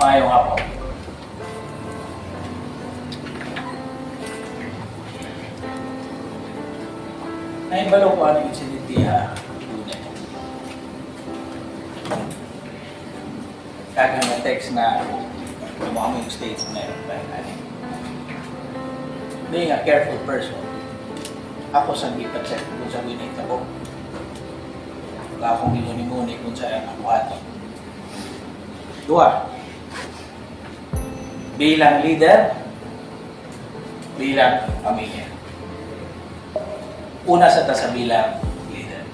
Maayong hapon. Naibalo ko anong incident diha Lunes. Kagang na text na kumuha mo yung statement by ani. Being a careful person, ako sa gipa-check kung sa nahitabo. Wala akong ginguni-nguni kung sa ang buhaton. Dua, bilang leader, bilang pamilya. Una sa ta sa bilang leader.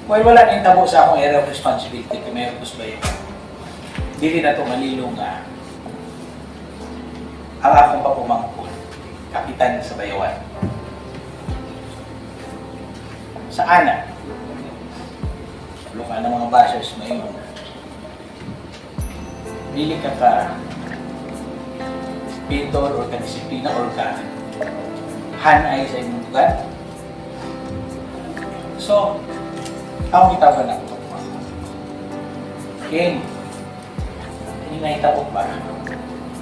Well, wala nang tabo sa akong area of responsibility kay Mayor Kusbayo. Dili na to malilong nga ang akong pagpumangkon, kapitan sa Bayawan. Sa ana, luka ng mga bashers mayon, dili ka ka pitol or ka disiplina or ka hanay sa imong lugar. So, ang gitaban ako. King, hindi nahitabo ba?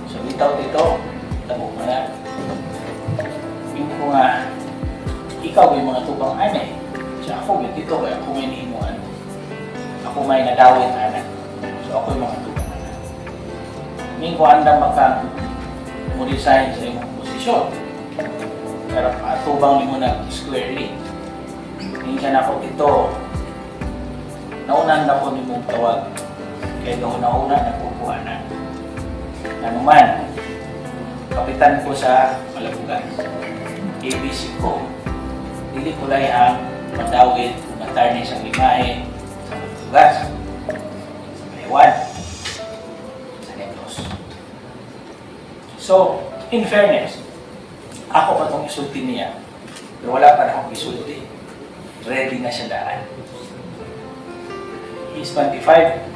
So, bitaw dito, tabo mo na. Yung ko nga, ikaw yung mga tubang ane. So, ako dito, kaya ako may nihimuan. Ako may nadawit anak. So, ako yung mga tubang anak. Ngayon ko andam maka mo resign sa imong posisyon. Pero atubang nimo na squarely. Minsan ako ito, naunan na ko nimong tawag. Kaya nauna nakukuha na. Ano man, kapitan ko sa Malabugan. ABC ko, dili ko ang madawit o matarnish ang imahe sa Malabugas, sa Bayawan, sa Negros. So, in fairness, ako pa itong isulti niya. Pero wala pa na akong isulti. Ready na siya daan. He's 25.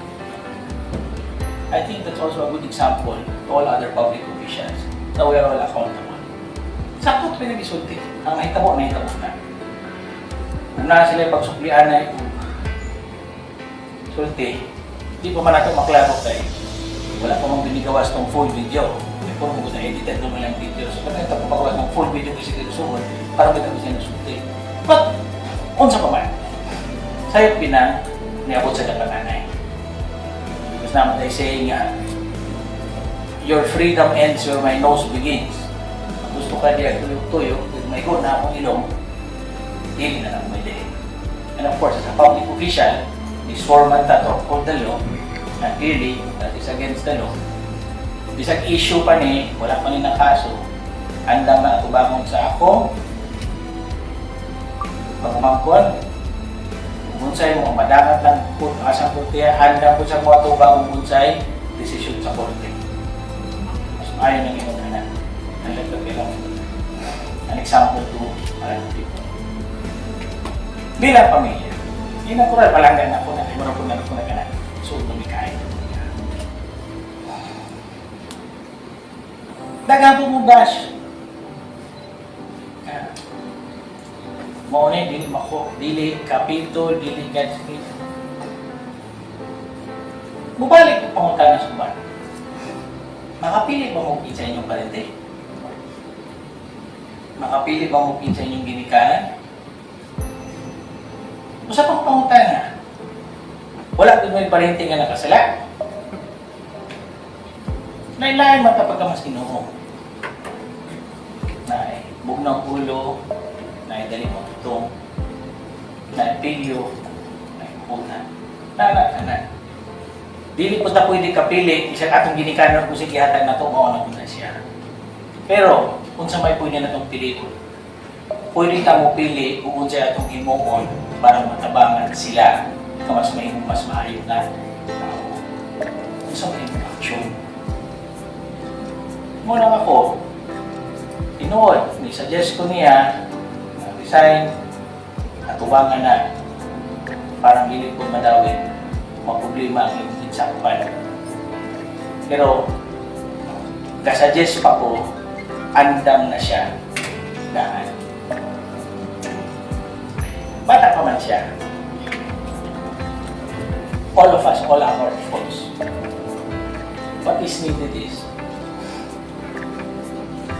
I think that's also a good example to all other public officials na we are all accountable. Sakto ito pinag-isulti. Ang nahitabo, nahitabo na. Kung na sila pagsuklian na sulti, di pa man nato maklaro kay wala pa mang binigawas tong full video. May puro mo na edited naman lang video. So, kung ito pagawas ng full video kasi dito suod, para kita bisa sulti. But, unsa pa man, sayop pinang niabot sa dapat. Because naman they saying nga, "Your freedom ends where my nose begins." Gusto ka diya tuyo-tuyo, may na akong ilong, dili na lang may dili. And of course, as a public official, ni swore man ta to uphold the law, and clearly, that is against the law. Bisag issue pa ni, wala pa ni nakaso, andam na atubangon sa ako, pagmangkon, kung unsay mo madangat lang kung asang korte, andam ko sa mga tubang kung unsay desisyon sa korte. Mas maayo nang imong anak. And let that be an example to other people. Bilang pamilya, di natural palanggan ako na kay po na ako na kanan. So, lumikain. Daghan po mo bash. Ah. Mao ni dili mako, dili kapitol, dili God's will. Mubalik ko pangutana sa uban. Makapili ba mo sa inyong parente? Makapili ba mo sa inyong ginikanan? Usa pang pangutana. Wala gud may parente nga nakasala. Lain-lain man kapag ka mas Ginoo. Na bugnaw ulo, na dali mo tutong, na pilyo, na kutan. Na na na. Dili po ta pwede kapili isang atong ginikanan kung sige hatag nato, mao na na siya. Pero unsa may pwede natong pilion? Pwede ta mo pili kung unsay atong himuon para matabangan sila nga mas mahimong mas maayo na tao. Unsa may imong action? Mo lang ako, tinuod, ni suggest ko niya, na resign, atubangan na, parang dili ko madawit, maproblema ang imong insakpan. Pero, kasuggest pa ko, andam na siya daan. Bata pa man siya. All of us, all our faults. What is needed is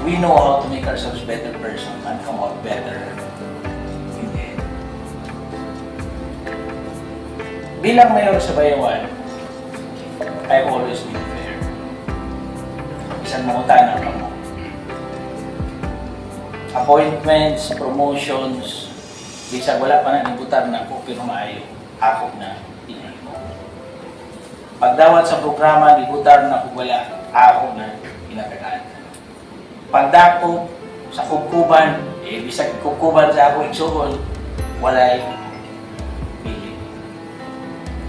we know how to make ourselves better person and come out better in the end. Bilang mayor sa Bayawan, I've always been fair. Isang mangutana pa mo. Appointments, promotions, bisag wala pa na nibutar na ako, pero maayo, ako na hinahimo. Pagdawat sa programa, nibutar na kung wala, ako na hinatagaan. Pagdako sa kubkuban, eh, bisag kubkuban sa ako igsuon, walay pili.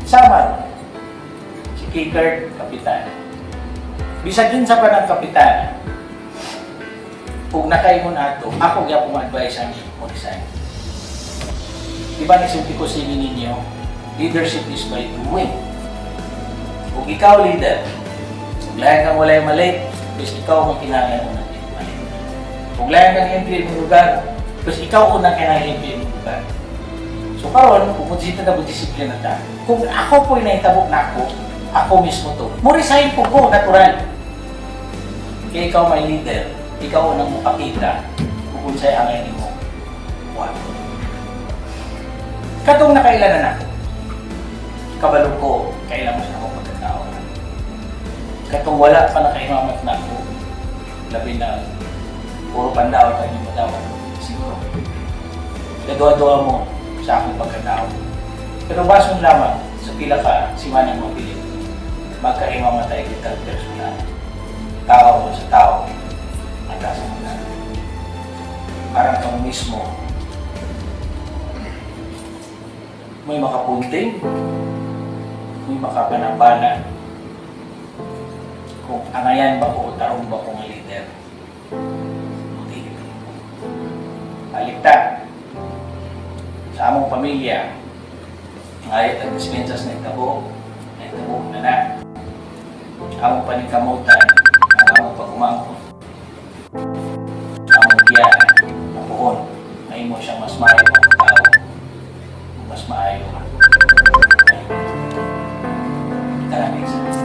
Sama, si Kikert, kapitan. Bisag kinsa pa ng kapitan, kung nakaingon ato, ako gyapon advice ang mo resign. Di ba nagsulti ko sa inyo ninyo, leadership is by doing. Kung ikaw leader, kung lahat kang walay mali, because ikaw ang kinahanglan unang mali. Kung lahat kang limpyo imong lugar, because ikaw unang kinahanglan limpyo imong lugar. So karon, kung mo na mo disiplina ta. Kung ako po'y nahitabo na ako, ako mismo to. Mo resign po ko, natural. Kaya ikaw may leader, ikaw unang mapakita kung unsay angay nimo. What? Katong nakailan na ako. Kabalo ko, kailan mo sa akong pagkatao. Katong wala pa nakaimamat na ako, labi na puro pandawat ang inyong madawat. Siguro. Nagawa-gawa mo sa akong pagkatao. Pero bason lamang sa pila ka simana mo pilit, magkahimamatay kita personal. Tao sa tao at sa mga. Parang kang mismo may makapunting, may makapanapana. Kung angayan ba ko o tarong ba ko nga leader. Buti. Alikta sa among pamilya, ngayat ang dispensas na itabo, na itabo na na. Among paningkamutan, ang among pag-umangkon, among biyaan, na puon, mahimo siyang mas maayo ang tao, mas maayo. Ayun. Maraming salamat.